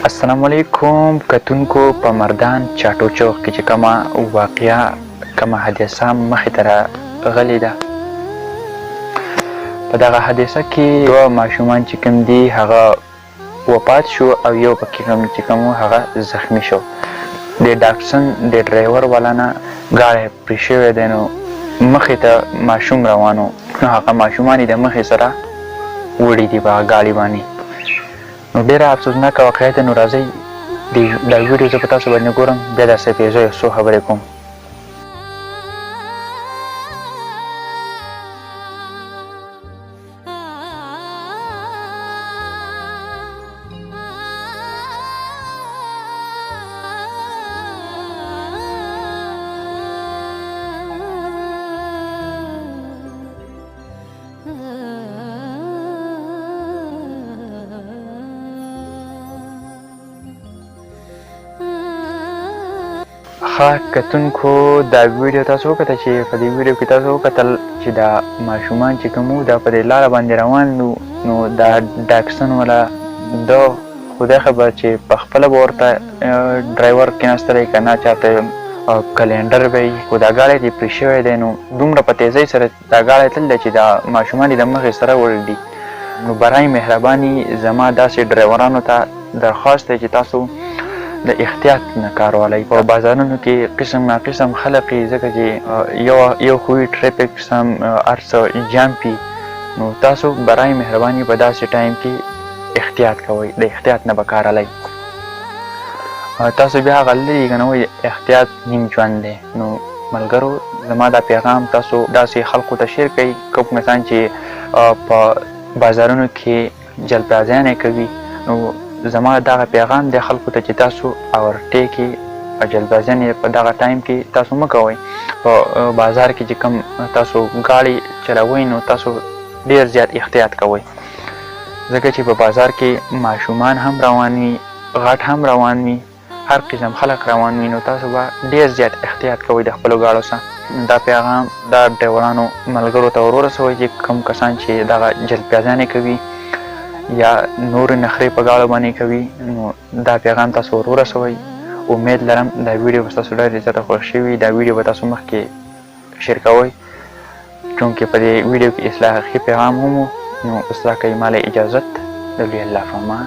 السلام علیکم کتونکو، په مردان چاټو چوک کې چې کومه واقعه، کومه حادثه مخې ته راغلې ده، په دغه حادثه کې دوه ماشومان چې کوم دي هغه وفات شو او یو پکې کوم چې کوم هغه زخمی شو. د ډاکسن د ډرایور والا نه ګاډی پرې شوی دی، نو مخې ته ماشوم روان و، نو هغه ماشومان یې د مخې سره وړي دي په هغه ګاډي باندې. نو ډېره افسوسناکه واقعه ده. نو راځئ دا ویډیو زه په تاسو باندې ګورم، بیا درسره پرې زه یو څو خبرې کوم. ښه کتونکو، دا ویډیو تاسو وکته چې په دې ویډیو کې تاسو وکتل چې دا ماشومان چې کوم وو دا په دې لاره باندې روان وو. نو دا ډاکسن والا د خدای خبر چې په خپله به ورته ډرایور کېناستلی که نه، چاته کلینډر به وي، خو دا ګاډی دې پرې شوی دی. نو دومره په تیزۍ سره دا ګاډی تللی چې دا ماشومان یې د مخې سره وړل دي. نو برای مهرباني زما داسې ډرایورانو ته درخواست دی چې تاسو د احتیاط نه کار والی. په بازارونو کې قسم نا قسم خلق وي، ځکه چې یو یو خو وي ټریفک سم هر څه جام وي. نو تاسو برای مهرباني په داسې ټایم کې احتیاط کوئ، د احتیاط نه به کار الی. تاسو بیا هغه لري که نه وایي احتیاط نیم ژوند دی. نو ملګرو، زما دا پیغام تاسو داسې خلکو ته شیر کړئ کوم کسان چې په بازارونو کې جلبازیانې کوي. نو زما دغه پیغام دی خلکو ته چې تاسو اورټیکې او جلبازیانې په دغه ټایم کې تاسو مه کوئ. په بازار کې چې کوم تاسو ګاډي چلوئ نو تاسو ډیر زیات احتیاط کوئ، ځکه چې په بازار کې ماشومان هم روان وي، غټ هم روان وي، هر قسم خلک روان وي. نو تاسو به ډیر زیات احتیاط کوئ د خپلو ګاډو څخه. دا پیغام دا ډرایورانو ملګرو ته ور ورسوئ چې کوم کسان چې دغه جلپیازانې کوي یا نورې نخرې په ګاډو باندې کوي، نو دا پیغام تاسو ور ورسوئ. امید لرم دا ویډیو به ستاسو ډېره زیاته خوښ شوي. دا ویډیو به تاسو مخکې شیر کوئ، چونکې په دې ویډیو کې اصلاحي پیغام هم و. نو اوس راکړئ ما له اجازت، د لوی الله په امان.